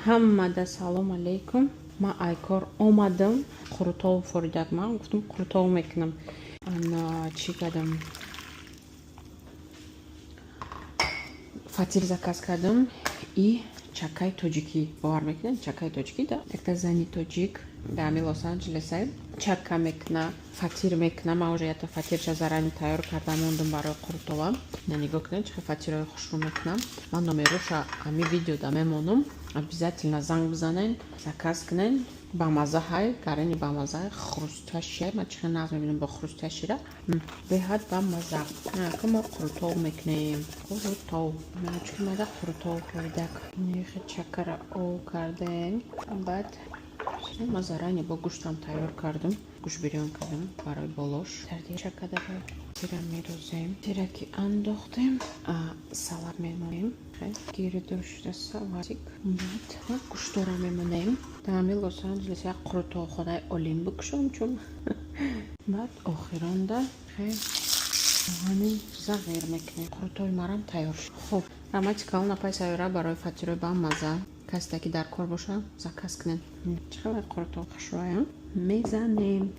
Ҳамада салом алейкум. Ман ай кор омадам, қурутов форидак. Ман гуфтам, қурутов мекунам. Ана, чӣ кардам? Фатир заказ кардам и чакаи тоҷикӣ. Бовар мекунед, чакаи тоҷикӣ да якта зани тоҷик дар ҳамин Лос Анҷелесай чака мекуна, фатир мекуна. Ман уже якта фатирша заранее тайёр карда мондум барои қурутова. На, нигоҳ кунед, чӣ хел фатирҳои хушрӯ мекунам. Ман номероша ҳамин видеода мемонам, обязательно занг бизанен, заказ кунен. Бамаза ҳай, гарини бамаза, хрустящий. Ман чӣ хел нағз мебинам бо хрустящий ра, беҳад бамаза. Ка мо қурутов мекунем, қурутов чунки мада қурутов хӯрдак. Нехе чакара ов кардем, баъд ман заранее бо гӯштам тайёр кардам, гӯшт бирён кардам барои болош. Чакада тира мерозем, тира ки андохтем, салат мемонем, гирдо шуда салатик. Баъд гӯштора мемонем. Дар ҳамин Лос Анҷелес як қурутовхонаи олим бикушом чун. Баъд охиронда ҳамин зағир мекунем. Қурутови марам тайёр шуд. Хуб, раҳмати калон апай Сайёра барои фатирои бамаза. Касе ки дар кор боша, заказ кунед. Чӣ хел қурутов хушрӯям мезанем.